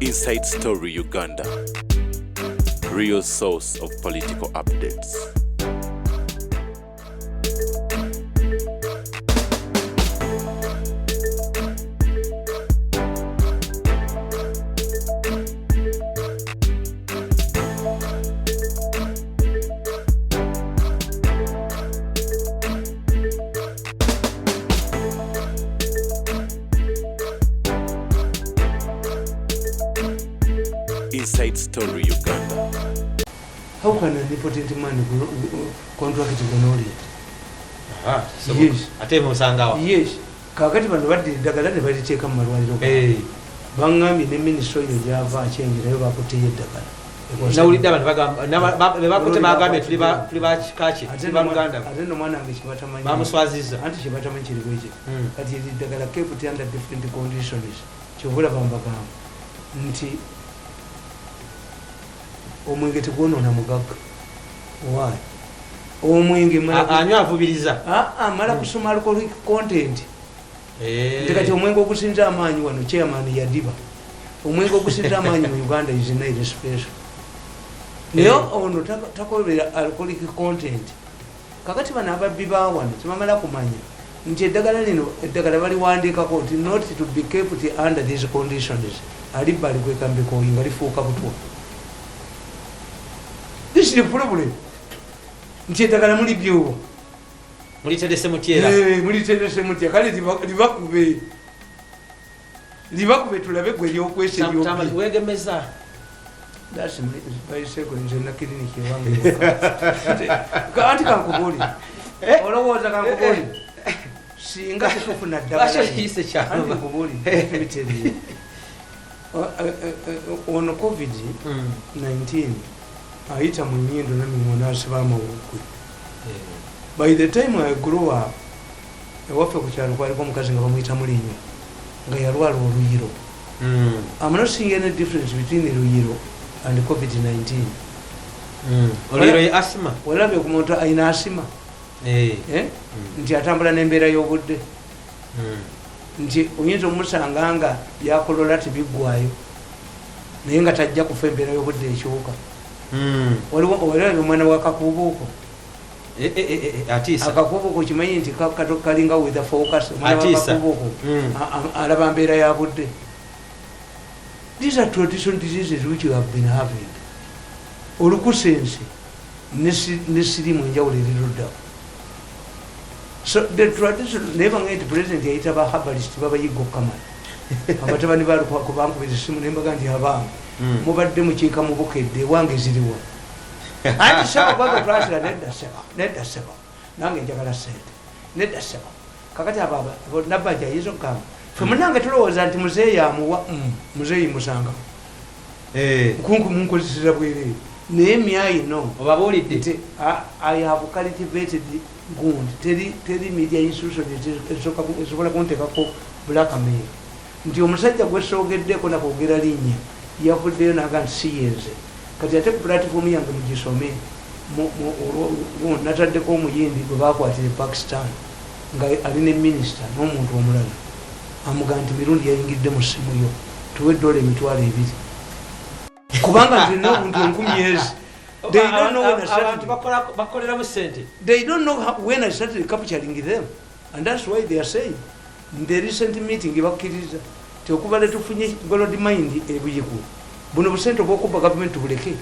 Inside Story Uganda, real source of political updates. Inside Story Uganda. How can an impotent man contract gonorrhea? Yes. Ate musangawa? Yes. Kakati bano badde eddagala ne baliteeka mu malwaliro. Baŋŋambye ne minisita oyo gyava akyenjerayo bakutteyo eddagala. Nawulidde abantu bagamba bebakutte, bagambye tuli ba kika ki, tuli ba Luganda. Ate no mwana wange kyebatamanyi Bamuswaziza. Anti kyebatamanyi kiri bweki. Kati eri eddagala kept under different conditions. Kyova olaba mbagamba nti omwenge tegwonoona mugagga. Why? Omwenge Anywa avubiriza. Ah, mala kusoma alcoholic content. Nti kati omwenge ogusinza amaanyi wano, chairman yadiba, omwenge ogusinza amaanyi mu Uganda is Nile Special, naye ono takolera alcoholic content. Kakati bano ababbi ba wano tebamala kumanya nti eddagala lino, eddagala baliwandiikako nti not to be kept under these conditions. Alibba alikweka mbikoyi nga lifuuka butwa. This is the problem, nti eddagala mulibyowa. Muliterese mutyera? Muliterese mutya? Kale libakube, libakube tulabe gwe eryokwesa eryobbi. Wegemeza. Bayiseko nze na kiriniki ewange. Anti kankubuli, olowooza kankubuli, singa tetufuna Lwaki okiyise kyama? Anti nkubuli bitereere. Ono COVID 19 ayita mu nnyindo nemimwa n'asiba amawuggwe. By the time I grew up, ewaffe ku kyalo kwaliko omukazi nga bamuyita Mulinyo, nga yalwala oluyiro. I'm not seeing any difference between luyiro and COVID-19. Oluyiro ye asima. Olabye ku muntu ayina asima? Eh? Nti atambula n'embeera y'obudde, nti oyinza omusanga nga byakolola tebiggwayo, naye nga tajja kufa embeera y'obudde ekyuka. Waliwo olabye omwana wakakuubuuko? Atiisa. Akakuubuuko kimanyi nti kalinga weather forecast. Omwana Atiisa. wakakuubuuko alaba mbeera ya budde. These are traditional diseases which you have been having. Olukusense ne sirimu, enjawulo eriruddawo. So the tradition, naye bangaye nti president yayita ba herbalist babayiga okukamala. Abatabani bankubira esimu nembaga nti abange, mubadde mukiika mu Bukedde, ewange ziriwa? Anti sebo gwaga twasira. Nedda sebo, nedda sebo, nange njagala sente. Nedda sebo. Kakati abo Nabbanja ayinza okugamba fe munange tulowooza nti muzeeyi amuwa. Muzeeyi musangawo. Nkunku munkozeseza bwereere, naye myayi no Obabuulidde. Nti I have cultivated gundi. Teri media institution esobola kuntekako blackmail nti omusajja gwesoogeddeko nakwogera linnya yavuddeyo naga nti siyenze. Kati ate ku platform yange mugisome, nataddeko omuyindi gwe bakwatira e Pakistan nga ali ne minisita n'omuntu omulala, amugaa nti Mirundi yayingidde mu ssimu yo, tuwe dola 20,000 kubanga nti nina obuntu 1000 ezi. They don't know when I started. Abantu bakoleramu sente. They don't know when I started capturing them, and that's why they are saying in the recent meeting bakkiriza ti okuva le tufunye gold mine eBuyigu, buno busente obwokuba gavumenti buleke.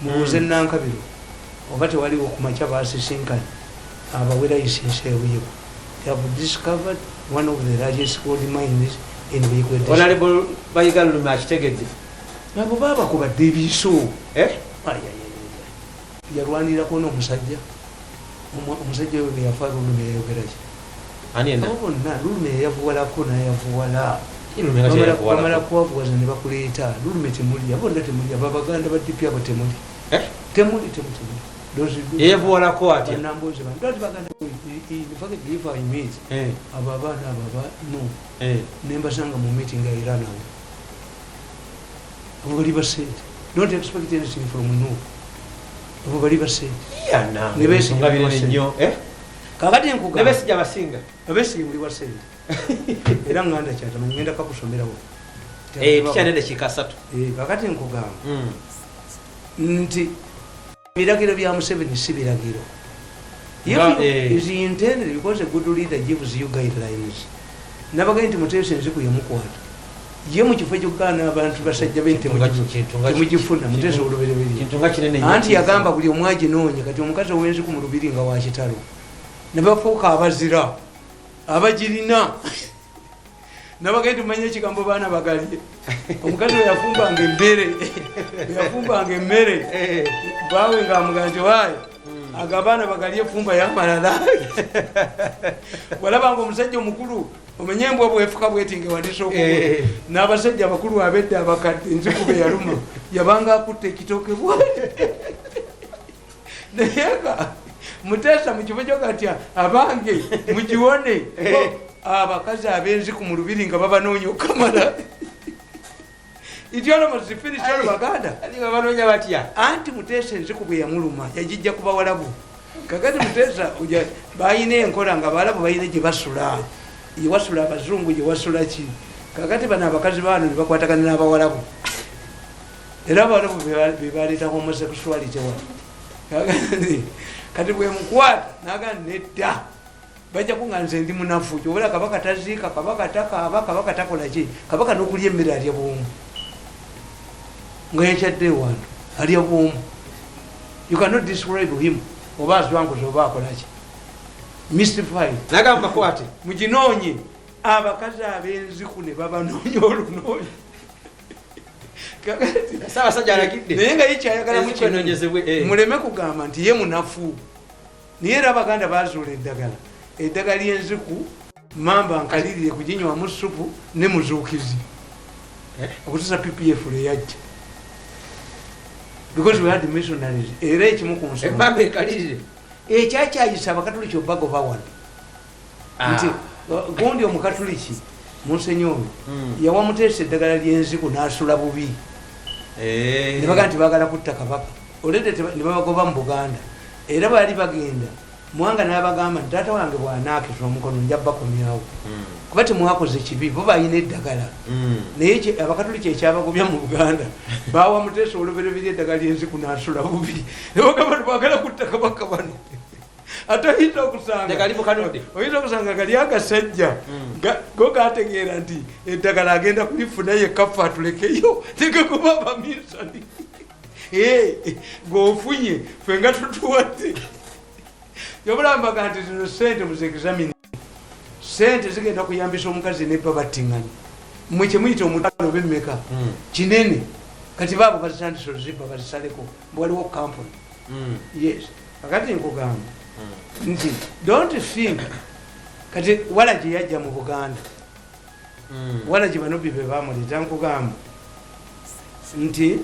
Mubuuze Nankabiro oba tewaliwo kumakya basisinkanye abawe license eBuyigu. They have discovered one of the largest gold mines in Buyigu district. Honorable Bayiga Lulume akitegedde. Abo babakubadde ebiso. Eh? Ayayayaya. Yalwanirako n'omusajja. Omusajja oyo bwe yafa, Lulume yayogeraki? Ani yenna? Abo bonna Lulume yayavuwalako nayavuwala. Lulume nga kyeyavuwalako. Bamala kwavuwaza ne bakuleeta. Lulume temuli, abo bonna temuli, abo abaganda ba DP abo temuli. Eh? Temuli, temuli, temuli. Yeyavuwalako atya? Banambozi bano ati baganda, in fact if I meet abo abaana abo aba no nembasanga mu meeting era nawo, abo bali basente. Don't expect anything from no, abo bali basente. Yana, Ne Besigye ensonga binene basente. nnyo. Eh? Kakati Ne nkugamba, Besigye abasinga. Abesigye muli wa sente, era nganda kyatamanyi ngenda kakusomerawo. Tukyalina eddakiika 3. Kakati nkugamba nti ebiragiro bya Museveni si biragiro. Nga, eh. Is intended because a good leader gives you guidelines. Nabagaye nti Muteesa enziku yemukwata ye mu kifo ekyokugaana abantu basajja be temugifuna, Muteesa olubereberye. Kintu nga kinene nnyo. Anti yagamba buli omu aginoonye. Kati omukazi ow'enziku mu lubiri nga wakitalo, ne bafuuka abazira abagirina. Nabagaye tumanye ekigambo baana bagalye. Omukazi we yafumbanga emmere, yafumbanga emmere, baawe ngaamugaa nti waayi, ago abaana bagalye, efumba yamalala. Walabanga omusajja omukulu, omanye embwa bwefuka bweti ngewandisa okugulu, n'abasajja abakulu abedda abakadde, enziku be yaluma yabanga akutta ekitooke bwati. Naye nga Muteesa mu kifo kyokatya abange mugiwone, abakazi ab'enziku mu lubiri nga babanoonya okamala ityolomosifinisolo baganda. Ati babanoonya batya? Anti Muteesa enziku bwe yamuluma yagijja ku bawalabu. Kakati Muteesa balina enkola nga bawalabu balina gye basula, gyewasula abazungu, gyewasula ki. Kakati bano abakazi baano ne bakwatagana n'abawalabu, era abawalabu be baleeta homosexuality wano. Kakati kati bwemukwata naga nedda, bajja kunga nze ndi munafu. Kyobula kabaka taziika, kabaka takaaba, kabaka takola ki, kabaka n'okulya emmere alya bwomu, nga yakyadde ewantu alya bwomu. You cannot describe him, oba azwanguza oba akolaki, mystified. Nagamba bakwate. Muginoonye abakazi ab'enziku ne babanoonya olunoonya. Kakati Ssaabasajja alagidde naye nga yekyayagalamu enziku enoonyezebwe, eh. Muleme kugamba nti ye munafu, naye era abaganda bazuula eddagala, eddagala ly'enziku, mamba nkalirire kuginywamu supu ne muzuukizi. Eh? Okutuusa PPF lwe yajja, because we had missionaries. Era ekimu ku nsonga Emmamba ekalirire. Ekyakyayisa abakatuliki obagoba wano nti gundi omukatuliki Munsenyoolo yawa Muteesa eddagala ly'enziku n'asula bubi. Ne bagaa nti bagala kutta kabaka olede, ne babagoba mu Buganda. Era baali bagenda, Mwanga n'abagamba nti taata wange bw'anaakisa omukono nja bakomyawo, kuba temwakoze kibi, bo balina eddagala. Naye abakatuliki ekyabagobya mu Buganda, bawa Muteesa olubereberye eddagala ly'enziku n'asula bubi, ne bagamba nti bagala kutta kabaka bano. Ate oyinza okusanga Eddagala limukanudde. Oyinza okusanga gali agasajja go gategeera nti eddagala agenda kulifuna yekka, ffe atulekeyo, tegakuba abaminsani gwofunye ffe nga tutuwadde. Yobulambaga nti zino sente muzeexamine, sente zigenda kuyambisa omukazi nebba battiŋŋanya. Mwe kyemuyita omutwalo oba emmeka, kinene. Kati baabo bazitandise ozibba bazisaleko, waliwo kampuni. Yes, kakati nkugamba nti don't think kati wala gye yajja mu Buganda, wala gye banobi be bamuleeta. Nkugamba nti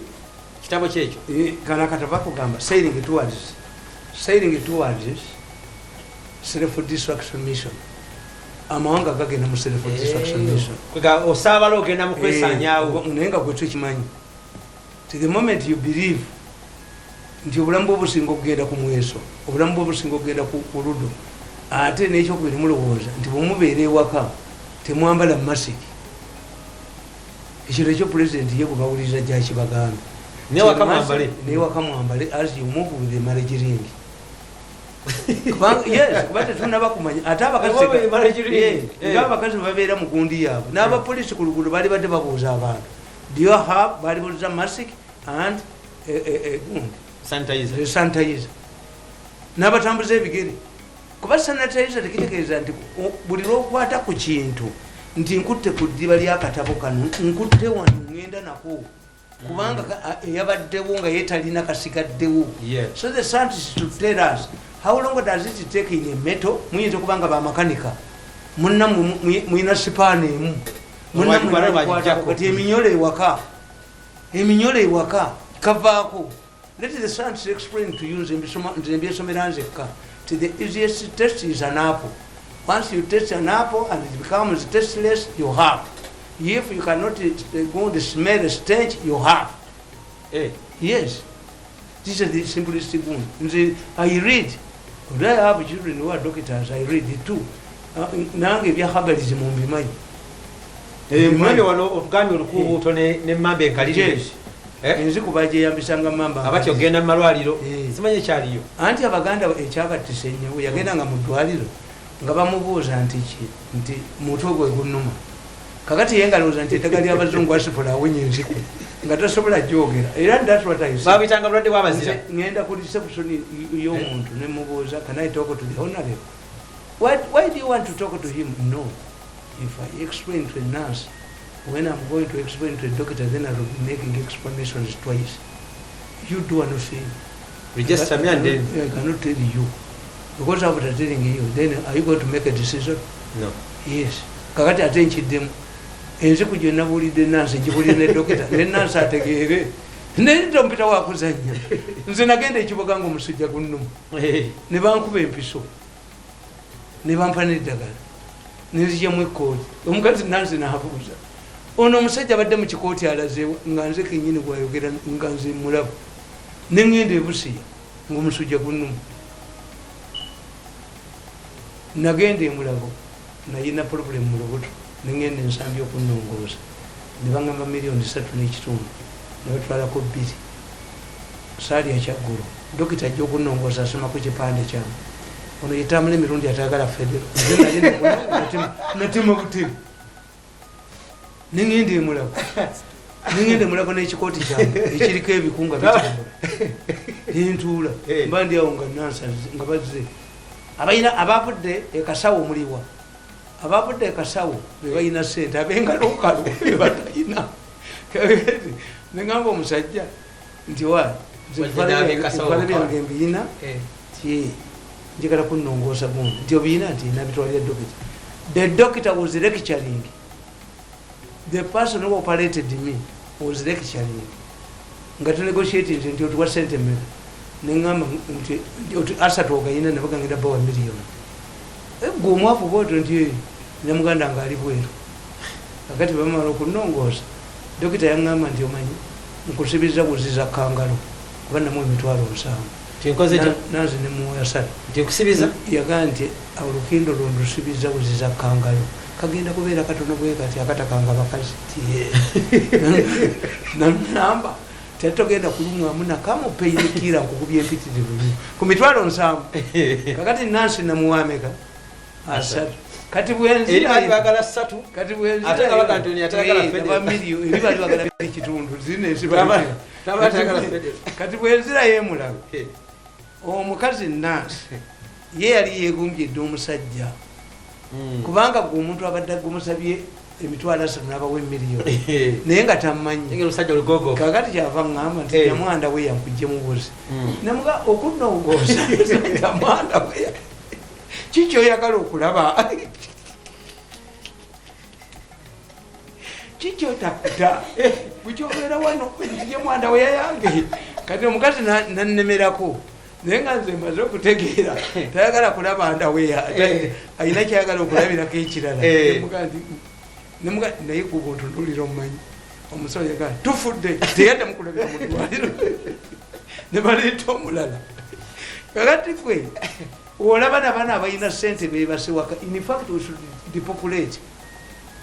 Kitabo kyekyo. Kano akatabo bakugamba sailing towards self destruction mission. Amawanga gagenda mu self destruction mission. Kwega osaabala ogenda mu kwesaanyaawo. Naye nga gwe tukimanyi ti the moment you believe nti obulamu bwe businga okugenda ku mweso, obulamu bwe businga okugenda ku ludo. Ate nekyokubiri, mulowooza nti bwemubeera ewaka temwambala masiki, ekiro ekyo pulezidenti ye gwebawuliriza gyakibagamba. Newaka mwambale. Newaka mwambale as you move with the marriage ring. Yes, kuba tetunaba kumanya ate abakazi Oba marriage ring. Nga abakazi babeera mu gundi yaabwe n'abapoliisi ku luguudo baali badde babuuza abantu, do you have, baali buuza mask and gundi. Sanitizer. Sanitizer n'abatambuza ebigere, kuba sanitizer tekitegeeza nti buli lwokwata ku kintu nti nkutte ku ddiba lyakatabo kano, nkutte wano ŋŋenda nako, kubanga eyabaddewo nga ye talina kasigaddewo. So the scientists to tell us how long does it take in a metal. Muyinza okuba nga bamakanika munnammwe mulina sipaana emu. Munnammwe Lwaki nakwatako. bagijjako? Kati eminyolo ewaka, eminyolo ewaka kavaako. Let the scientists explain to you. Nze mbyesomera nzekka ti the easiest test is an apple. Once you test an apple and it becomes tasteless, you have. If you cannot go the smell the stench, you have. Yes, this is the simplest one. Nze I read. Although I have children who are doctors, I read it too. Nange ebya herbalism mbimanyi. Mulabye wano otugambye olukuubuuto n'emmamba enkalirire. Yes. Enziku bagyeyambisanga mamba. Abati ogenda mu malwaliro, Eh. simanyi ekyaliyo. Anti Abaganda ekyabattisa ennyo, bwe yagendanga mu ddwaliro nga bamubuuza nti ki, nti mutwe gwe gunnuma. Kakati ye ngalowooza nti eddagala ly'abazungu asifula awonya enziku, nga tasobola gyogera. Era that's what I say. Babitanga bulwadde bw'abazira. Nze ngenda ku reception y'omuntu ne mubuuza, "Can I talk to the honorable?" Why do you want to talk to him?" "No, if I explain to a nurse, when I'm going to explain to a doctor, then I will be making explanations twice. You do one thing. Register me and then I cannot tell you, because after telling you, then are you going to make a decision?" No. Yes. Kakati ate nkiddemu, enziku gye nabuulidde nansi ngibulire ne dokita, ne nansi ategeere. Naye tompita wakuzanya. Nze nagenda ekiboga nga omusujja gunnuma, ne bankuba empiso, ne bampa n'eddagala, nenzijjamu ekkooti. Omukazi nansi nabuuza, "Ono omusajja abadde mu kikooti alazeewa?" Nga nze kenyini gwayogera, nga nze mulaba. Neŋŋenda ebusiya nga omusujja gunnuma. Nagenda emulago, nayina problem mu lubuto, neŋŋenda ensambi okunnongoosa, ne baŋŋamba 3.5 miliyoni, ne batwalako 2. Saali ekyaggulo, dokita ajja okunnongoosa, asoma ku kipande kyange, "Ono yetambula emirundi, atayagala federo." Nze nali natima butebe, neŋŋenda emulago, neŋŋenda emulago n'ekikooti kyange ekiriko ebikunga bitambula, nentuula. Mba ndi awo nga nansa nga bazze abalina abavudde ekasawo, muliwa abavudde ekasawo bebalina sente, abengalokalo bebatalina. Neŋamba omusajja nti, "Wa nze Wajja n'ab'ekasawo ebifala bokka. byange mbiyina, ti njagala kunnongoosa gundi." Nti, "Obiyina?" Nti, "Nabitwalira dokita." The doctor was lecturing the person who operated me, was lecturing nga tunegotiating nti, "Otuwa sente meka?" Neŋamba nti, "Asatu ogayina?" Nebagangenda bawa miliyoni. "Gwe omwavu bwotyo?" Nti, "Eh." Ne muganda nga ali bweru. Kakati bamala okunongoosa, dokita yaŋŋamba nti, "Omanyi nkusibiza buziza kangalo, kuba namu 70,000." Tinkoze kya Nanze nemuwa 3. Nti nkusibiza. Yagaa nti, "Olukindo lwondusibiza buziza kangalo, kagenda kubeera katono bwe kati akatakanga bakazi." Namba tetogenda kulumwamu nakamu, painkiller nkukubya empitirivu nnyo ku 70,000. Kakati nansi namuwameka? 3. Kati Eri baali baagala 3. Kati Ate nga baga nti ono yatayagala federo. eri bali bagala ekitundu zino ensi. Taba tayagala federo. Kati bwenzira yemulago, omukazi nansi ye yali yegumbye dde omusajja, kubanga gwe omuntu abadde gumusabye 30,000 n'abawa emiliyoni, naye nga tammanyi. Engeri omusajja olugogo. Kakati kyava ŋŋamba nti, "Nyamwanda we yankujje mubuzi." Namuga okunongoosa, "Nyamwanda we, kikyoyagala okulaba? Kikyotakuta bukyobeera wano nti mwanda we yayange?" Kati omukazi nannemerako, naye nga nze mmaze okutegeera tayagala kulaba ndaweya, alina kyayagala okulabirako ekirala. Nemuga naye kuba otunulira, omumanyi omusawo yagaa tufudde, teyaddamu kulabira mu ddwaliro, ne baleeta omulala. Kakati gwe olaba nabaana abalina sente bebase waka. In fact, we should depopulate.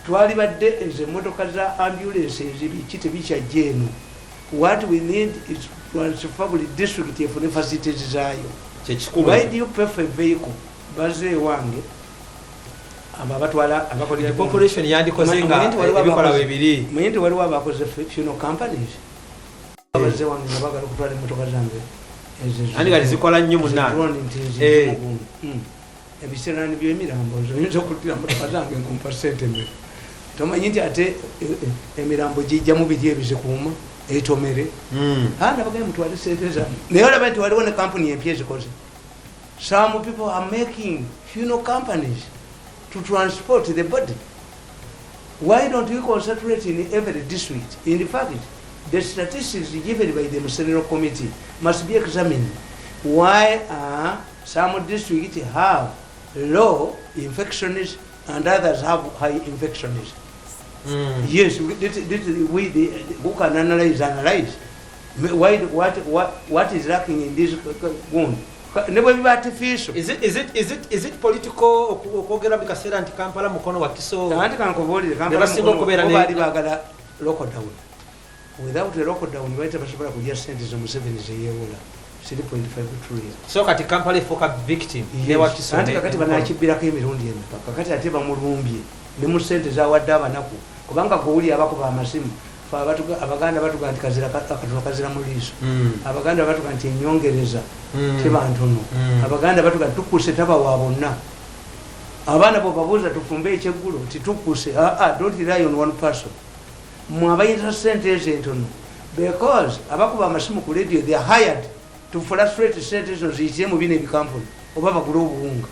Twali badde ezo emotoka za ambulance ezibiki tebikyajja eno. What we need is transfer, buli district efune facilities zaayo. Kyekikulu. Why do you pay for a vehicle? Baze ewange abo abatwala abakolera Population yandikoze nga Manyi nti waliwo ebikola abakozi- bibiri. Manyi nti waliwo abakoze funeral companies, abaze wange nga bagala okutwala emotoka zange Andi nga tezikola nnyo munnange. Drone nti nzimugundi ebiseraani byemirambo oyinza okuddira motoka zange nkumpa sente mmeka? Tomanyi nti ate emirambo gijjamu biri ebizikuuma etomere. Nabagaye mutwale sente zammwe, naye olaba nti waliwo ne kampuni empya ezikoze. Some people are making funeral companies to transport the body. Why don't we concentrate in every district? In fact, the statistics given by the Musenero Committee must be examined. Why are some districts have low infections and others have high infections? Yes, we who can analyze, analyze. Why, what is lacking in this wound? Ne bwe biba artificial. Is it political okwogera buli kaseera nti Kampala, Mukono, Wakiso? Anti kankubuulire. Be basinga okubeera baali baagala lockdown. Without a lockdown, baali tebasobola kulya sente ze Museveni zeyeewola, 3.5 trillion. So kati Kampala efuuka victim ne Wakiso Anti kakati ne Mukono. Banakibbirako emirundi emeka? Kakati ate bamulumbye ne mu sente zawadde abanaku, kubanga gwewuli abakuba amasimu. Fe Abaganda batuga nti kazira akatono kazira mu liiso. Abaganda batuga nti enyongereza teba ntono. Abaganda batuga nti tukuse taba wa bonna. Abaana bwebabuuza tufumbe ekyeggulo, titukuse. Aa, don't rely on one person. Mwe abayita sente ezo entono, because abakuba amasimu ku radio, they are hired to frustrate. Sente ezo ziyitire mu bino ebikampuni oba bagule obuwunga.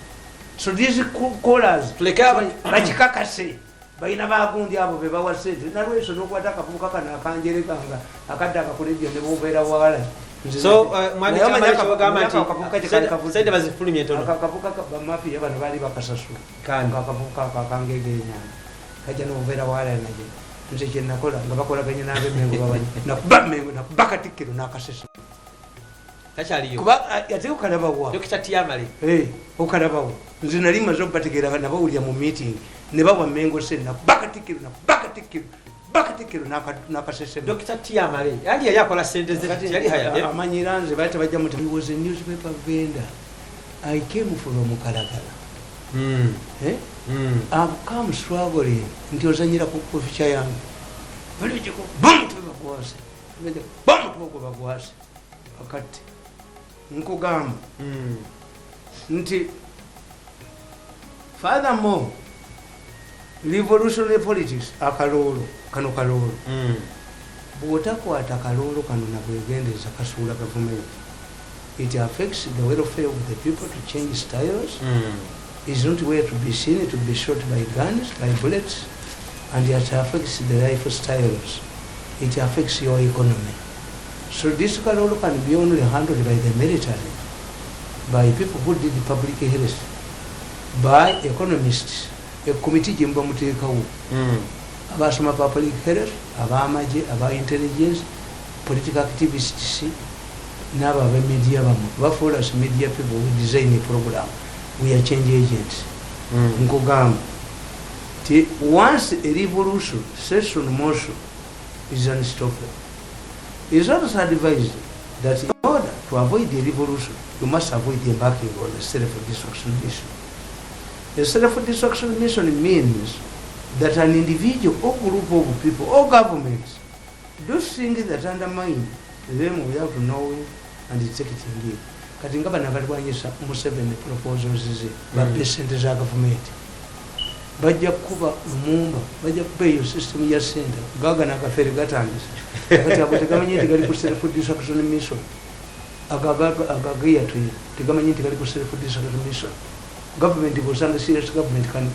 So these callers Tuleke bakikakase balina bagundi abo bebawa sente. Nalweso nokwata akavubuka kano akanjerekanga akadde akaku radio ne bobeera wala. So mwami Kyamala, kyogamba nti sente bazifulumye entono? Akavubuka bamafiya bano baali bakasasula. Kandi? Akavubuka ako akangega enyanga kajja nobubeera wala naye nze kyenakola nga bakolaganye n'abemengo babanyi, nakuba Mengo, nakuba Katikkiro n'akasese. Takyaliyo. Kuba ate okalabawa? Dr Tiamale. Eh, okalabawo. Nze nali maze okubategeera, nabawulira mu meeting ne bawa Mengo sente. Nakuba Katikkiro, nakuba Katikkiro, ba Katikkiro n'akasese. Dr Tiamale yali akola sente ze, yali haya, eh? Amanyira nze baali tebajja muti. He was a newspaper vendor. I came from Kalagala. Eh? I've come struggling nti ozanyira ku kuficha yange, bamutwe bagwase, bamutwe ogwo bagwase. Akati nkugamba nti furthermore, revolutionary politics, akaloolo kano kaloolo. Bw'otakwata kaloolo kano nabwegendereza, kasuula gavumenti. It affects the welfare of the people to change styles. Is not where to be seen, to be shot by guns, by bullets, and it affects the lifestyles. It affects your economy. So this kaloolo can be only handled by the military, by people who did public health, by economists, a committee gye muba muteekawo, abasoma public health, ab'amagye, aba intelligence, political activists, n'abo abamedia bamwe bafolas media people who design a program. We are change agents. Nkugamba ti once a revolution sets on motion, is unstoppable. Is also advised that in order to avoid the revolution, you must avoid embarking on a self-destruction mission. A self-destruction mission means that an individual or group of people or governments do things that undermine them without knowing and detecting it. Kati nga bano abalwanyisa Museveni proposals ze, babba sente za gavumenti, bajja kukuba Lumumba, bajja kuba eyo system ya sente. Gagana akafere gatandise kati, ago tegamanyi nti gali ku self destruction mission. Agageyatuye tegamanyi nti gali ku self destruction mission. Government bwosanga serious government kan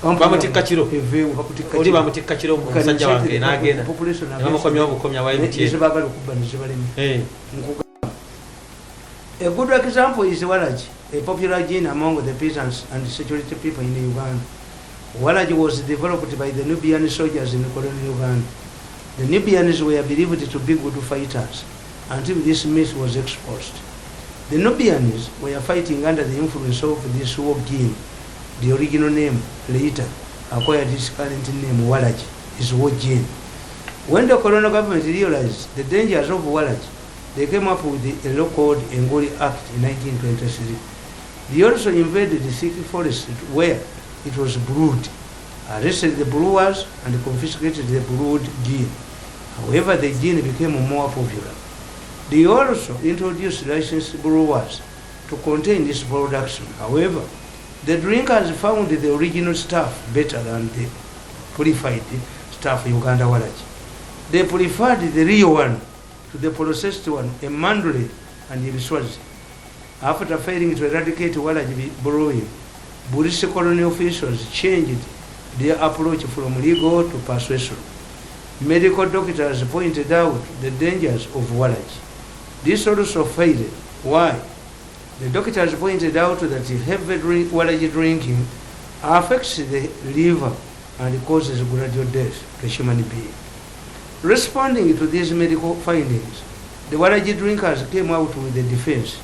Bamutikka kiro. Eveewo, bakutikka Oli kiro. bamutikka kiro omusajja wange n'agenda ne bamukomyawo bukomya wa MTN. Nezibagala okubba nezibalema. Eh. Nkugamba, a good example is waragi, a popular gin among the peasants and security people in Uganda. Waragi was developed by the Nubian soldiers in colonial Uganda. The Nubians were believed to be good fighters until this myth was exposed. The Nubians were fighting under the influence of this war gin. The original name later acquired its current name. Waragi is war gin. When the colonial government realized the dangers of waragi, they came up with a law called Enguli Act in 1923. They also invaded the thick forest where it was brewed, arrested the brewers and confiscated the brewed gin. However, the gin became more popular. They also introduced licensed brewers to contain this production. However, the drinkers found the original stuff better than the purified stuff, Uganda Waragi. They preferred the real one to the processed one, a mandolin and ibiswazi. After failing to eradicate waragi brewing, British colonial officials changed their approach from legal to persuasion. Medical doctors pointed out the dangers of waragi. This also failed. Why? The doctors pointed out that heavy waragi drinking affects the liver and causes gradual death to human being. Responding to these medical findings, the waragi drinkers came out with a defense.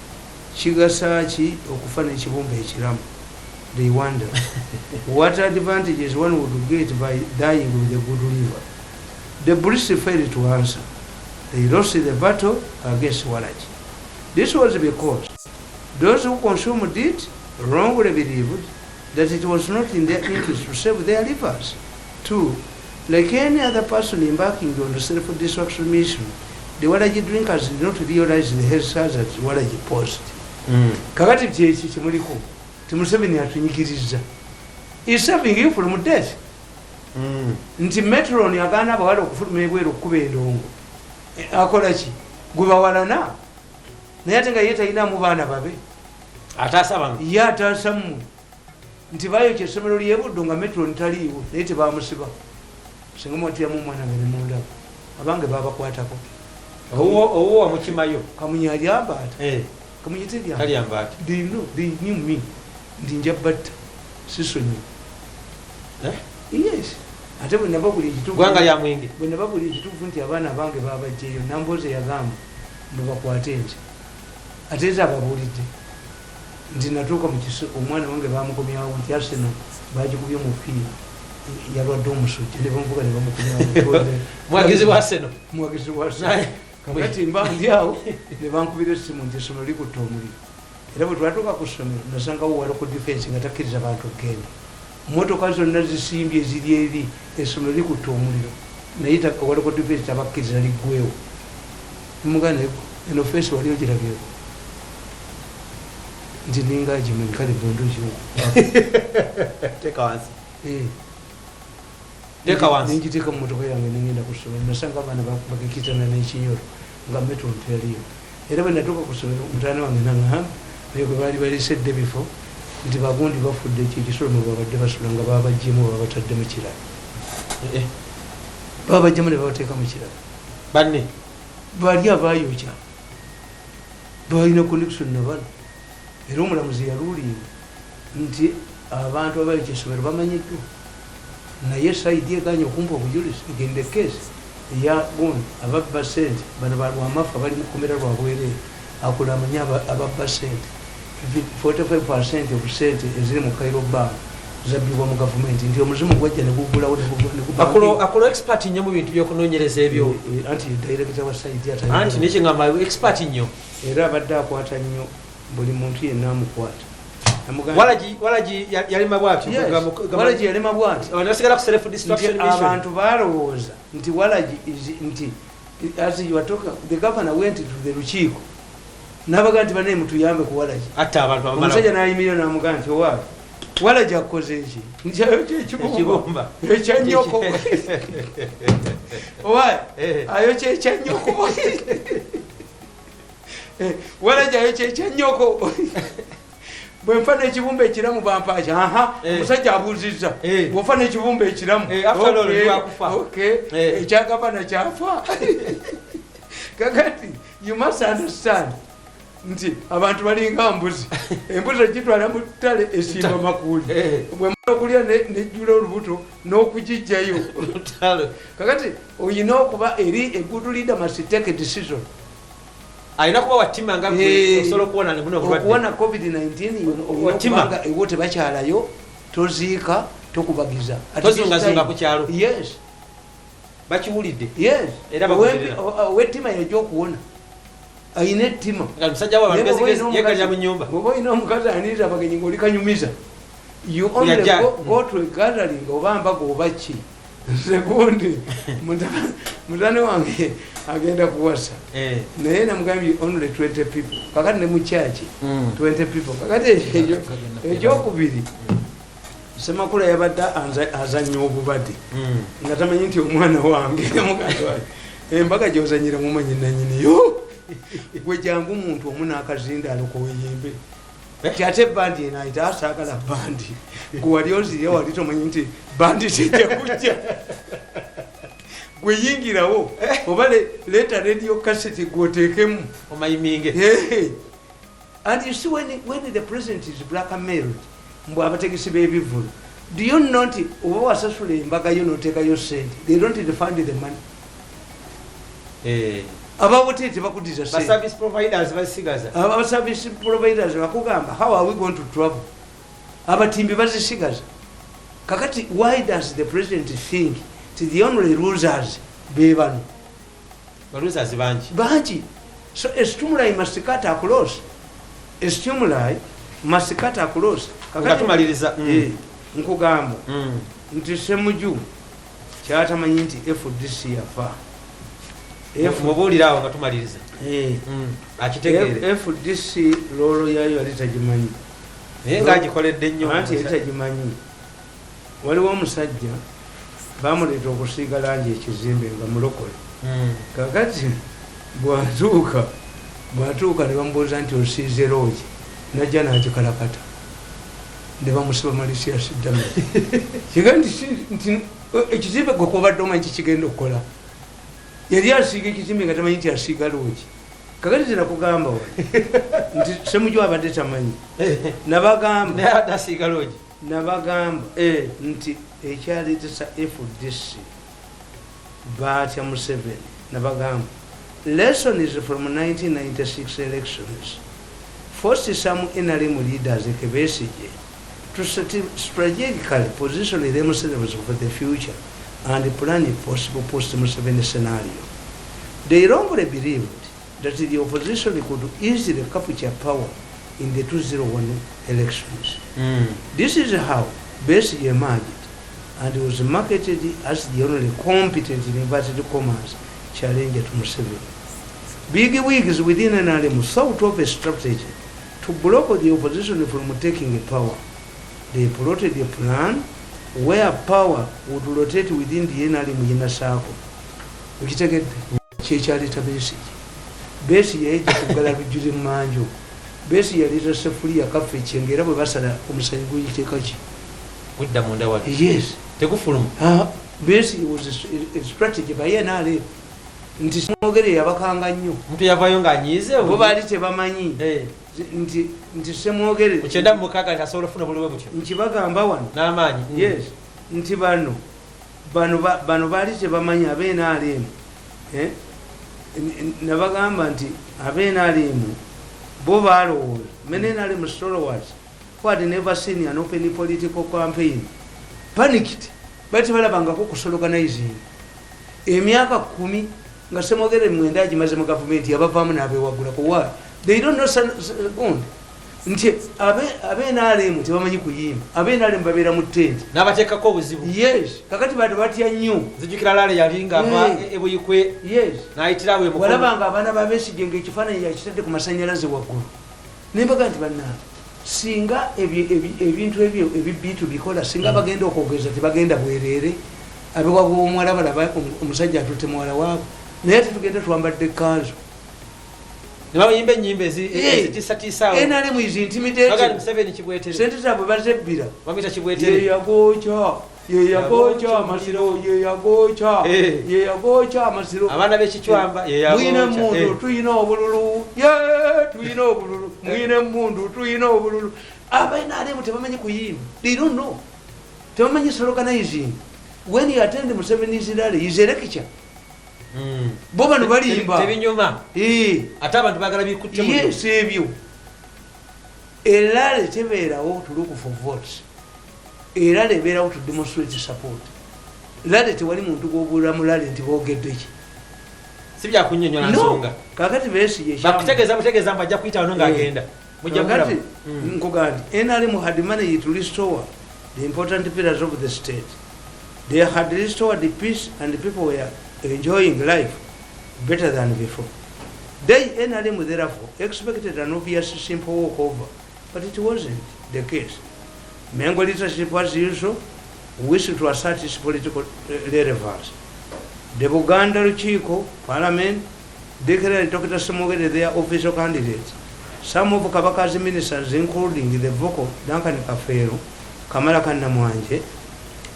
Kigasa ki okufa n'ekibumba ekiramu? They wonder what advantages one would get by dying with a good liver. The British failed to answer. They lost the battle against waragi. This was because those who consumed it wrongly believed that it was not in their interest to save their livers. Two, like any other person embarking on the self-destruction mission, the waragi drinkers did not realize the health hazards waragi posed. Kakati kyeki kimuliko ti Museveni atunyigiriza is saving you from death. Nti matron agaana abawala okufuluma ebweru okukuba endongo. Akola ki? Gwe bawalana naye ate nga ye talinamu baana babe. Ataasa bano. Ye ataasa mmwe nti bayokya essomero lyebuddo nga matron taliiwo, naye tebamusiba. Singa mwatiramu omwana nga nemundaba abange babakwatako. Owuwo wamukimayo. Kamunye alyamba ati Kamunye teryamba. Talyamba ati. They know, they knew me nti nja batta sisonyiwa. Eh? Yes, ate bwe nava buli ekituufu Gwanga lya mwingi. Bwe nava buli ekituufu nti abaana bange babajjeyo, Namboze yagamba mbu bakwate nze, ate nze ababuulidde nti natuuka mu kiso omwana wange bamukomyawo nti Arsenal bagikubye omupiira, yalwadde omusujja ne bamuvuga ne bamukomyawo. Mwagizi wa Arsenal. Mwagizi wa Arsenal. Kakati mba ndi awo ne bankubira essimu nti essomero likutta omuliro, era bwe twatuuka ku ssomero nasangawo wa local defense nga takkiriza bantu okugenda, motoka zonna zisimbye ziri eri, essomero likutta omuliro naye wa local defense tabakkiriza liggwewo. Muganda, eno face wali ogirabyeko nti ninga agimanyi kale bunduki. Teeka wansi. Teeka wansi. Nengiteeka mu motoka yange nengenda ku ssomero, nasanga abaana bagikitana n'ekinyolo nga matron teyaliyo. Era bwe natuuka ku ssomero mutaani wange naŋŋamba naye gwe baali baliisedde bifo nti bagundi bafudde, ekyo ekisulo mwe babadde basula nga babaggyemu babatadde mu kirala. Eh, eh. Babaggyemu ne babateeka mu kirala. Banne. Bali abayokya balina connection nabano, era omulamuzi yaluulinga nti abantu abayokya essomero bamanyiddwa, naye side eganye okumpa obujulizi. Egende case eya gundi ababba sente bano balwamafa bali mukomera lwa bwereere akola amanyi ababba sente 45% of sente eziri mu Cairo Bank zabbibwa mu gavumenti nti omuzimu gwajja negugulawo. Akulo expert nnyo mu bintu by'okunoonyereza ebyo. Anti director wa side. Anti nekyeŋŋamba, expert nnyo. Era abadde akwata nnyo buli muntu yenna amukwata. Walagi yalima bwatyo. Walagi yalima bwati. Nasigala ku self destruction nti mission. Abantu balowooza nti walagi nti as you are talking, the governor went to the lukiiko nabaga nti banaye mutuyambe ku walagi. Atta abantu abamala. Omusajja nayimirira namugaa nti owaawe walagi akoze eki? Nti ayokya ekibumba. Ekibumba. Ekyanyoko owaawe. Eh. Ayokya ekyanyoko. Walagi ayokya ekyanyoko, bwenfa n'ekibumba ekiramu bampaki aha. Eh. Omusajja abuuzizza. Eh. Bw'ofa n'ekibumba ekiramu. Eh, after all, Okay, lwakufa. okay. Eh. Ekyagavana kyafa. Kakati you must understand nti abantu balinga mbuzi, embuzi ogitwala mu ttale esimba makuuli. Eh. Bwemala okulya nejjula olubuto n'okugijjayo. Lutalo. Kakati oyina okuba eri a good leader must take a decision. Alina kuba wattima nga gwe. Eh. Osobola okuwona ne buno obulwadde. Okuwona COVID-19 olina Watima. okubanga ewo tebakyalayo, toziika, tokubagiza. At this Tozungazunga time- ku kyalo. Yes. Bakiwulidde. Yes. Era bagoberera. Owettima yajja okuwona ayina ettima. Nga musajja wa Naye bw'oba abantu olina yegalira omukazi- mu nyumba. Bw'oba olina omukazi aniriza abagenyi ngaoli kanyumiza, you only Yajja. go to a gathering oba mbaga oba ki. Segundi mutane wange agenda kuwasa. Eh. Naye namugambye only 20 people, kakati ne mukyaki 20 people. Kakati ekyokubiri Semakula yabadde azanya obubadde nga tamanyi nti omwana wange muganda wange embaga gyozanyira mumanyi nanyiniyo gwe jangu muntu omu n'akazinda alokoweyimbe. Eh? Ti ate bandi eno ayita asaagala bandi gwe wali ozirya wali tomanyi nti bandi tejja kujja, gwe yingirawo oba leeta radio cassette gwoteekemu. Omayiminge. Hey. And you see when the president is blackmailed mbw abategesi b'ebivvulu, do you know nti oba wasasula embaga yo n'oteekayo sente, they don't refund the money. Eh. Abahoteri tebakudiza Ba sente. Service providers bazisigaza. Aba service providers bakugamba, "How are we going to travel?" Abatimbi bazisigaza. Kakati why does the president think ti the only losers be bano? Ba losers bangi. Bangi. So a stimuli must cut across, a stimuli must cut across. Nga tumaliriza, Eh, nkugamba nti Semuju kyatamanyi nti FDC yafa. Mubuulire awo nga tumaliriza. Eh, Akitegeere. FDC role yayo yali tagimanyi. Naye ngaagikoledde nnyo. Anti yali tagimanyi. Waliwo omusajja bamuleeta okusiiga langi ekizimbe nga mulokole. Kakati bwatuuka ne bamubuuza nti, "Osiize loogi?" Najja nagikalakata ne bamusiba malicious damage. Kiga nti nti ekizimbe gwe kwobadde omanyi kikigenda okukola. Yali asiiga ekizimbe nga tamanyi nti asiiga loogi. Kakati zinakugamba wa nti Semuju abadde tamanyi. Nabagamba Naye abadde asiiga loogi. Nabagamba Eh. nti ekyaleetesa FDC baatya Museveni. Nabagamba lesson is from 1996 elections forced some NRM leaders like Besigye to strategically position themselves for the future and plan a possible post Museveni scenario. They wrongly believed that the opposition could easily capture power in the 201 elections. This is how Besigye emerged and was marketed as the only competent, in inverted commas, challenger to Museveni. Big wigs within NRM thought of a strategy to block the opposition from taking power. They plotted a plan where power would rotate within the NRM inner circle. Okitegedde? Kyekyaleeta Besigye. Besigye yajja kuggala lujjuli mumanju. Besigye yaleeta sefuliya kaffe kyenge, era bwe basala omusanyi guyiteekaki? Gudda munda wali. Yes. Tegufuluma. Ah, Besigye was a strategy by NRM nti Semwogere yabakanga nnyo. Omuntu yavaayo ng'anyiize. Bo baali tebamanyi Eh, nti Semwogere mu 96 nti asobola okufuna obululu bwe butyo nkibagamba wano. n'amaanyi. Yes, nti bano baali tebamanyi abe NRM. Eh? Nabagamba nti abe NRM bo balowooza, many NRM stalwarts who had never seen an open political campaign panicked. Bali tebalabangako kusologanizing. Emyaka 10 nga Semwogere 9 agimaze mu gavumenti, yabavaamu n'abewagulako. Why? They don't know gundi nti abe NRM tebamanyi kuyimba. Abe NRM babeera mu tenti. N'abateekako obuzibu. Yes, kakati bantu batya nnyo. Nzijukira laale yali ng'ava ebuyikwe n'ayitira awo emukono. Walabanga abaana ba Besigye nga ekifaananyi yakitadde ku masanyalaze waggulu. Nembaga nti bannange, singa ebintu ebyo ebibiitu bikola, singa bagenda okwogeza tebagenda bwereere. Abewaga omuwala balaba omusajja atutte muwala waabwe, naye tetugenda twambadde kanzu. Ne bayimba ennyimba ezitiisatiisa awo. NRM is Bagamba intimidated. Museveni kibwetere. Sente zaabwe bazebbira. Bamuyita kibwetere. Yeyagokya, yeyagokya amasiro, yeyagokya. Yeyagokya amasiro. Abaana b'ekichwamba. Mwine emundu. Yeyagokya. Tuyina obululu ye, tuyina obululu, mwine emundu, tuyina obululu. Abe NRM tebamanyi kuyimba. They don't know, tebamanyi sloganizing. When you attend Museveni's rally is a lecture. Bo bano balimba. Tebinyuma. Ate abantu bagala bikutte muliro. Yes, ebyo e rally tebeerawo to look for votes. E rally ebeerawo to demonstrate support. Rally tewali muntu gwobuulira mu rally nti boogedde ki. Si byakunnyonnyola No. nsonga. Kakati Besigye Bakutegeeza butegeeza mbu ajja kuyita wano ng'agenda mujja Kakati mulaba. Nkugaa nti NRM had managed to restore the important pillars of the state. They had restored the peace and the people were enjoying life better than before. They, NRM, therefore expected an obvious simple walkover, but it wasn't the case. Mengo leadership, as usual, wished to assert its political relevance. The Buganda Lukiiko, parliament, declared Dr. Ssemwogerere their official candidate. Some of Kabaka's ministers, including the vocal Duncan Kafeero, Kamala Kannamwanje,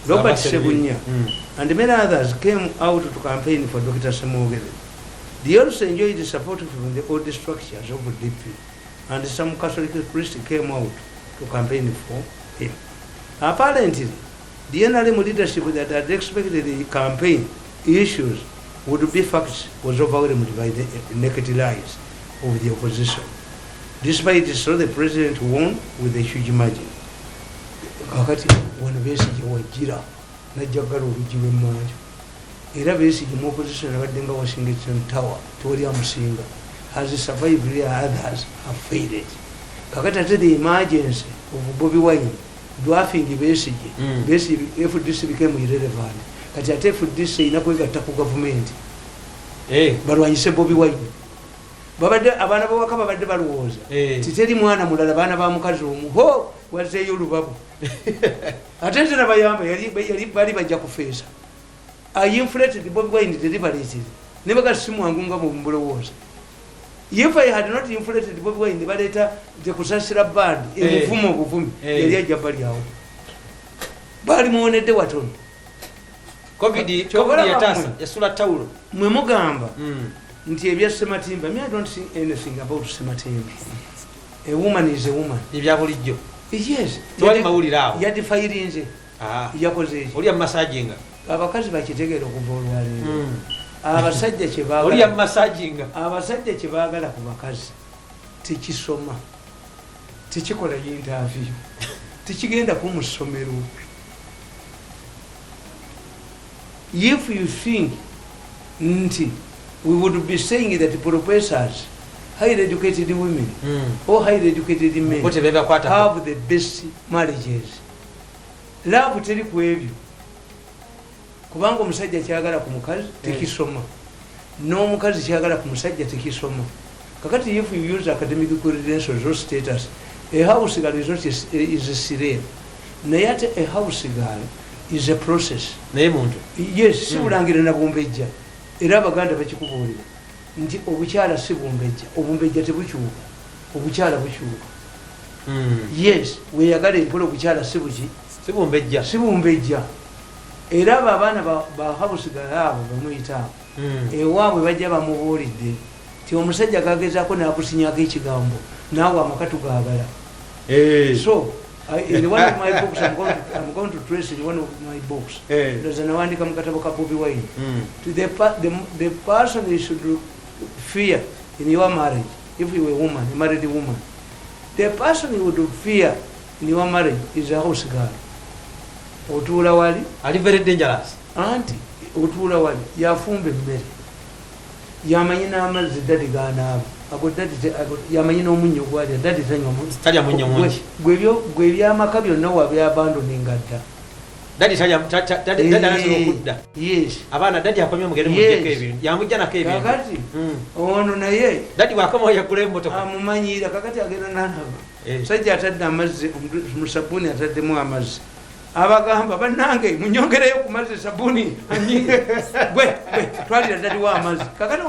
Robert Ssebunya, and many others, came out to campaign for Dr. Ssemwogerere. They also enjoyed the support from the old structures of DP, and some Catholic priests came out to campaign for him. Apparently, the NRM leadership that had expected the campaign issues Would be facts was overwhelmed by the naked lies of the opposition. Despite so, the president won with a huge margin. Kakati wano Besigye wajira najja ggala oluggi lw'emmanju. Era Besigye mu opposition abadde nga Washington Tower, tewali amusinga, has survived where others have failed. Kakati ate the emergence of Bobi Wine dwarfing Besigye, Besigye, FDC became irrelevant. Kati ate FDC erina kwegatta ku gavumenti balwanyise Bobi Wine. Babadde abaana bawaka babadde balowooza titeri mwana mulala, baana ba mukazi omu. Ho wazeeyo olubabu, ate nze nabayamba bali bajja kufeesa. I inflated Bobi Wine deliberately, nebaga si mwangu nga bwemulowooza. If I had not inflated Bobi Wine, baleeta tekusasira band emuvuma obuvumi, yali ajja bali awo baali muwonedde watono. Covid. Kyova Covid olaba yataasa mmwe. Yasula tawulo. Mwe mugamba nti ebya Sematimba, me, I don't see anything about Sematimba. A woman is a woman. Ebya bulijjo. Yes. Tewali mawulire awo. Yadifayirinze. Ah. Yakoze eki? Oli yamumasajinga. Abakazi bakitegeera okuva olwaleero, abasajja Oli kyebaagala yamumasajinga. Abasajja kyebaagala ku bakazi tekisoma, tekikola interview, tekigenda ku mu ssomero. If you think nti we would be saying that professors, highly educated women or highly educated men bo tebebakwata have the best marriages, love teri ku ebyo, kubanga omusajja kyagala ku mukazi tekisoma, n'omukazi kyagala ku musajja tekisoma. Kakati if you use academic credentials or status, a house girl is not is a slave. Naye ate a house girl is a process. Naye muntu. Yes, si bulangira na bumbejja. Era Abaganda bakikubuulira nti obukyala si bumbejja, obumbejja tebukyuka, obukyala bukyuka. Yes, weyagala empola, obukyala si buki? Sibumbejja. Si bumbejja. Era abo abaana ba house girl abo bamuyita abo, ewaabwe bajja bamubuulidde ti omusajja gagezaako nakusinyako ekigambo, naawe amaka tugaagala. So in one of my books, I'm going to trace in one of my books, ndowooza nawandika mu katabo ka Bobi Wine, to the person you should fear in your marriage, if you were a woman, a married woman, the person you would fear in your marriage is a house girl. Otuula wali. Ali very dangerous. Anti otuula wali, yafumba emmere, yamanyi n'amazzi daddy ganaaba, ago daddy yamanyi n'omunnyo gwalya, daddy tanywa Talya munnyo mungi. Gwe ebyamaka byonna wabyabandoninga dda. Daddy talya daddy anatera okudda. Yes. Abaana daddy akomye, mugende Yes. mujjeko ebintu, yamujja nako ebintu. Kakati ono naye Daddy bwakomawo yagula emmotoka. Amumanyiira. Kakati agenda nanaba, musajja atadde amazzi mu sabuni, ataddemu amazzi, abagamba, "Bannange, munyongereyo ku mazzi, sabuni anyiye." Gwe gwe twalira daddy wa amazzi. Kakati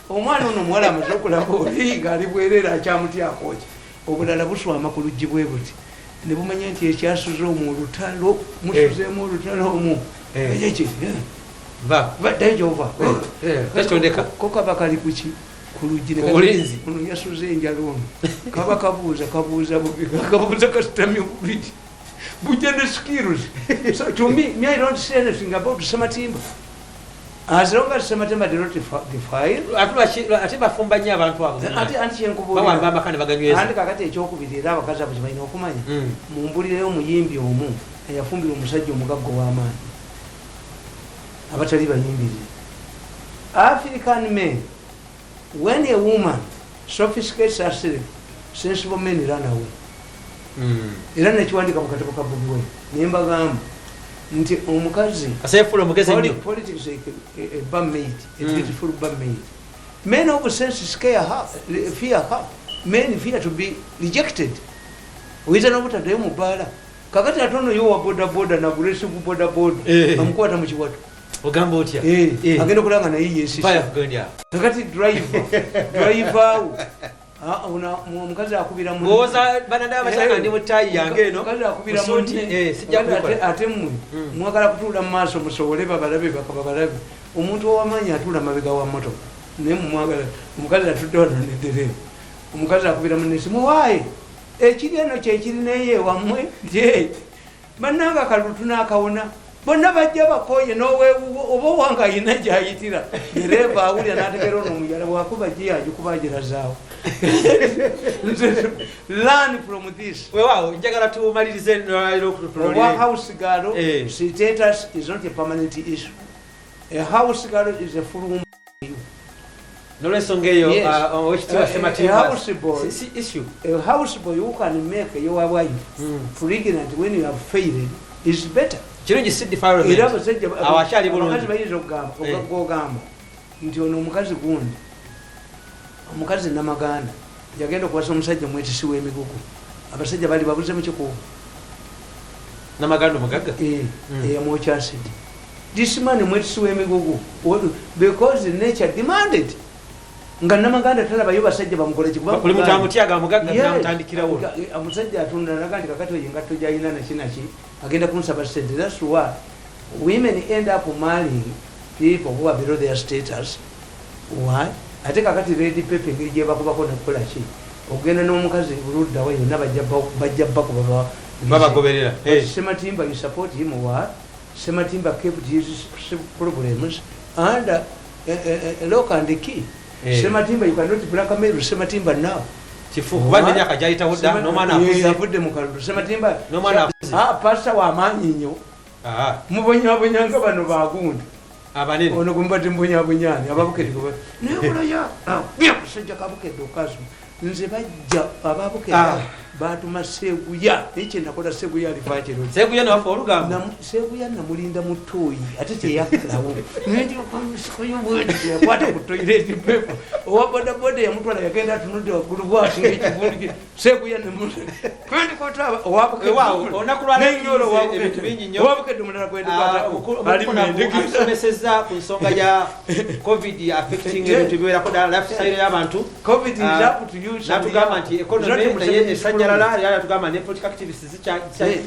omwana ono omuwala amaze okulaba oli ngaali bwereere, akyamutyako ki? Obulala buswama ku luggi bwe buti ne bumanya nti ekyasuze omwo olutalo, musuzeemu olutalo omwo. Eki Va. Baddayo gyova. Takitondeka. Ko kaba kali kuki? Ku luggi. Ku bulinzi. Ono yasuze enjala ono, kaba kabuuza, kabuuza bubi, kabuuza kasitamye bubi, bujja ne skills. So to me, I don't say anything about Sematimba as long as Sematimba did not defile. Ate ate bafumba nnyo abantu abo. Ate anti kyenkubuulira, bawamba amaka ne baganyweza. Anti kakati ekyokubiri, era abakazi abo kyebalina okumanya, mumbulireyo omuyimbi omu eyafumbira omusajja omugagga ow'amaanyi abatali bayimbirire. African men, when a woman sophisticates herself, sensible men run away. Era nekiwandika mu katabo ka Bobi Wine, nembagamba nti omukazi asefuula omugezi ennyo. Politics, a barmaid, a beautiful barmaid. Men of sense scare her, fear her. Men fear to be rejected. Oyinza n'obutaddayo mu bbaala. Kakati ate ono yo wa boda boda na aggressive boda boda, amukwata mu kiwato. Ogamba otya? Agenda okulanga naye yesise. Mpaya kugenda. Kakati driver awo, ah, ono omukazi akubira munne. Ngowooza bananda abakyala ndi mu ttaayi yange eno. Omukazi akubira mu suuti, munne. sijja Kakati kubikola. ate mmwe mwagala kutuula mu maaso musobole babalabe, bakababalabe. Omuntu owamaanyi atuula mabega wa motoka, naye mumwagala omukazi atudde wano nedereva. Omukazi akubira munne simu, "Waaye ekiri eno kyekiri, naye ewammwe nti, bannange akalulu tunaakawona." Bonna bajja bakoye nowewuwo, oba owange ayina gyayitira, dereva awulira nategera ono omuyala bwakuba giyagikuba agirazaawo. Learn from this. Weewaawo, njagala tumalirize nolwaliro. Obwa house girl status is not a permanent issue. A house girl is a full woman. Nolwensonga eyo, Yes. owekitiibwa Sematimba, A house boy. si issue. A house boy who can make your wife pregnant when you have failed is better. Kirungi si defilement. Era abasajja, Awo akyali bulungi. abakazi bayinza okugamba, gogamba nti ono omukazi gundi, omukazi Namaganda yagenda okuwasa omusajja mwetisi w'emigugu, abasajja bali babuze mu kikubo. Namaganda omugagga. Eyamwokya acid. This man mwetisi w'emigugu because nature demanded nga Namaganda talabayo basajja bamukola. Buli muntu amutyaga mugagga, namutandikirawo. Omusajja atunda naga nti kakati oyo engatto gyalina naki naki agenda kunsaba sente. That's why women end up marrying people who are below their status. Why? Ate kakati red pepper, engeri gyebakubako nakukola ki, ogenda n'omukazi buluddawa yonna bajja bakuba. Babagoberera. But Sematimba, you support him. Why? Sematimba kept his problems under lock and key. Sematimba, you cannot blackmail Sematimba now. Kifu kuba nemyaka gyayitawo dda n'omwana akuze. Avudde mu kalulu Sematimba. N'omwana akuze. Ah, pastor wamaanyi nnyo. Mubonyaabonyanga bano bagundi Abanene. Ono gwemubadde mubonyaabonyani ababukedde, naye bulaya musajja kabukedde okazu nze bajja ababukedde. Batuma Seguya, naye kyenakola Seguya alifa kiro. Seguya newafa olugambo. Seguya namulinda mu ttooyi ate teyakkalawo, yakwata ku toilet paper. Owa bodaboda yamutwala, yagenda atunudde waggulu bwati ngaekivundu. Seguya. Weewaawo, olunaku lwaleero tuyize ebintu bingi nnyo. Owabukedde omulala gwendikwatako ali mendege. Atusomesezza ku nsonga ya COVID affecting ebintu biwerako ddala, lifestyle y'abantu. COVID is up to you. Natugamba nti economy naye esanyalala, era natugamba ne political activists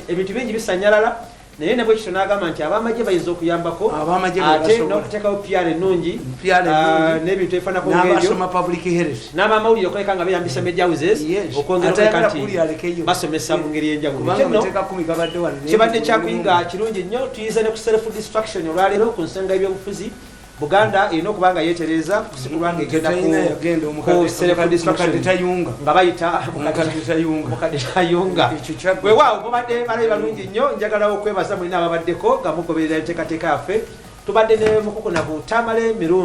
ebintu bingi bisanyalala, naye nabwe kityo n'agamba nti abamagye bayinza okuyambako, Abamagye bwe ate basobola. n'okuteekawo PR ennungi, PR ennungi. n'ebintu ebifaanako ng'ebyo, n'abasoma public health, n'abamawulire okuleka nga beeyambisa media houses okwongera Ate okuleka ayagala nti kuwulira alekeyo. basomesa mu ngeri y'enjawulo. Kubanga Kino amateeka 10 gabadde wano, naye kibadde kyakuyiga kirungi nnyo. Tuyize ne ku self destruction olwaleero ku nsonga y'ebyobufuzi. Buganda erina okuba nga yeetereza kusikulwa nga egenda Talina yagenda ku self destruction. Omukadde tayunga. Nga bayita Omukadde tayunga. Omukadde tayunga. Ekyo kyaggwa. Weewaawo, mubadde balabi balungi nnyo. Njagala okwebaza mulina ababaddeko nga mugoberera enteekateeka yaffe. Tubadde ne mukukunavu Tamale Mirundi.